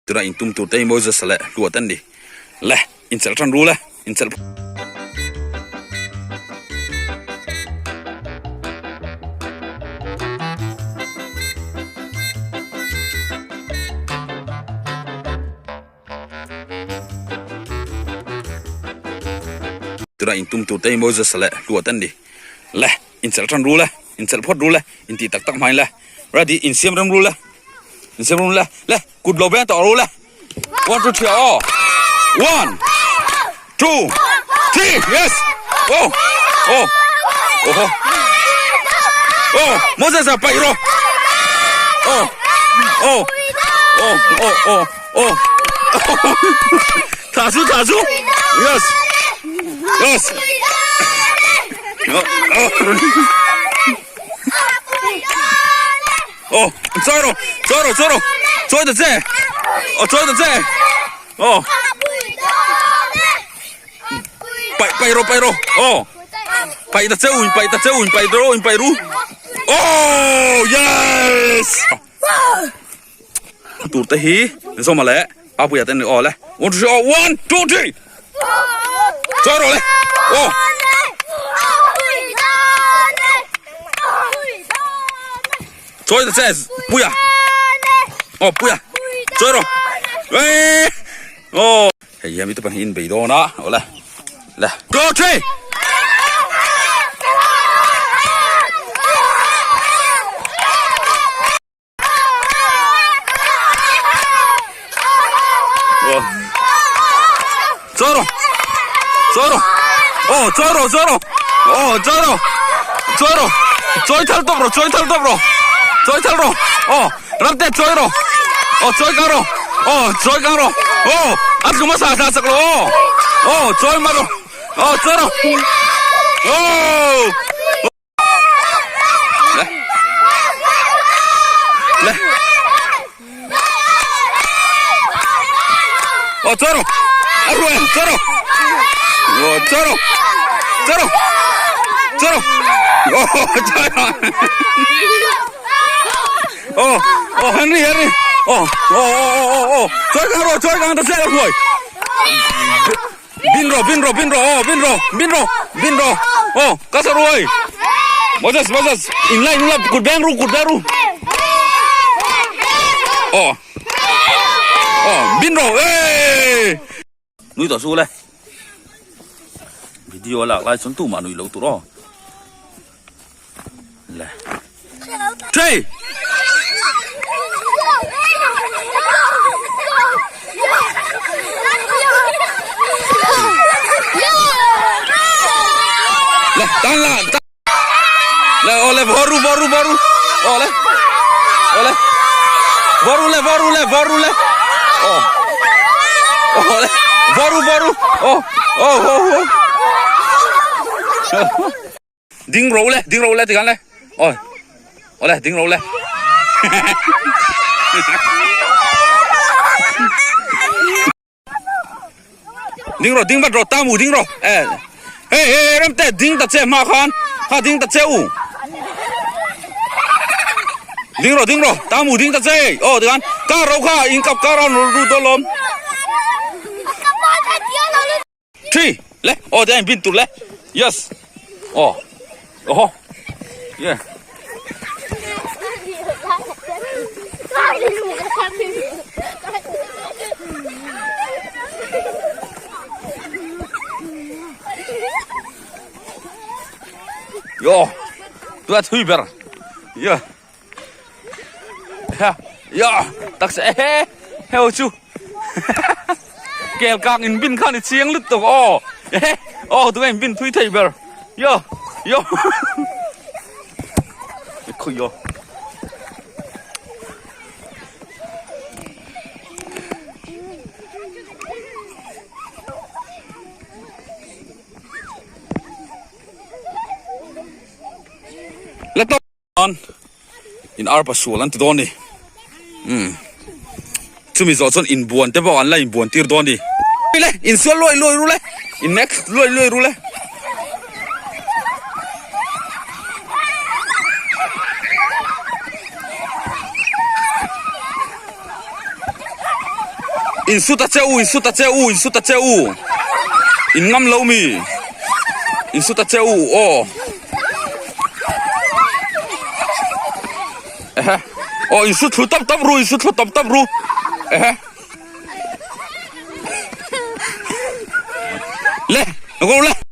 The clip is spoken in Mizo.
Tuna in tum tur te hi Moses leh Hluat an ni. Le, in chelh tan ru le, in chelh. Tuna in tum tur te hi Moses leh Hluat an ni. Le, in chelh tan ru le, in chelh phawt ru le, in tih tak tak hmain le. Ready, in siam rem ru le, in siam rem ru le, le. Kut lo veng tawh ru le. One two three aw. One two three yes. Oh oh oh oh Moses a paih rawh. Oh oh oh oh oh oh Thla chu thla chu. Yes yes. Oh oh. Oh, chawi rawh, chawi rawh, chawi rawh, chawi ta che, oh chawi ta che, oh, paih paih rawh, paih rawh, oh, paih ta che u, paih ta che u, paih rawh, paih ru, oh, yes, tur te hi zawma leh Papuia te an ni aw le, one two three, oh, one two three, chawi rawh le, oh. Chawi ta che Puia oh Puia chawi rawh eh oh hei hian mite pahnih in bei dawn a awle le go three Chawi rawh chawi rawh aw chawi rawh chawi rawh aw chawi rawh chawi rawh chawi thal tawp rawh chawi thal tawp rawh chawi thal rawh aw ramte chawi rawh aw chawi kang rawh aw chawi kang rawh aw a tlum a sa sa chak lo aw aw chawi mar rawh aw chawi rawh aw. Le. Oh, choro. Arwe, choro. Oh, choro. Choro. Choro. Oh, choro. Oh, oh, Henry, Henry. Oh, oh, oh, oh, oh. Choi kang ro, choi kang ta se ruai. Bin rawh, bin rawh, bin rawh, aw, bin rawh, bin rawh, bin rawh, aw, ka sa ruai. Moses, Moses, in la, in la, kut beng ru, kut beng ru. Aw, aw, bin rawh, eh. Nui tawh su le. Video lak lai chuan tumah nui lo tur aw. Le. Three. Le, tan la, tan. Le, oh le, voru, voru, voru. Oh le. Oh le. Voru le, voru le, voru le. Oh. Oh le. Voru, voru. Oh, oh, oh, oh. Ding ro le, ding ro le tikhan le. Ôi. Ôi le, ding ro le. Ding ro, ding vat ro, ta mu ding ro. Eh. Hey, hey, ram te ding ta che ma khan. Kha ding ta che u. Ding ro, ding ro, ta mu ding ta che. Oh, tikhan. Ka ro kha in kap ka ro ru do lom. Three le oh then bin tur le yes oh oh yeah yo tua thui ber yeah Yo, tak se he heo chu. Kel kang in bin khan i chiang lut tuk aw. Aw tu in bin thui thei ber. Yo, yo. Khui yo. Let Chuan in arpa sual an ti dawn a ni umm chumi zawh chuan inbuan te pawh an la inbuan tir dawn a ni le insual luai luai ru le in nek luai luai ru le. In su ta che u, in su ta che u, in su ta che u. In ngam lo mi. In su ta che u, aw. Ehe. Aw, in su thlu tap tap ru, in su thlu tap tap ru. Ehe. Le, go le.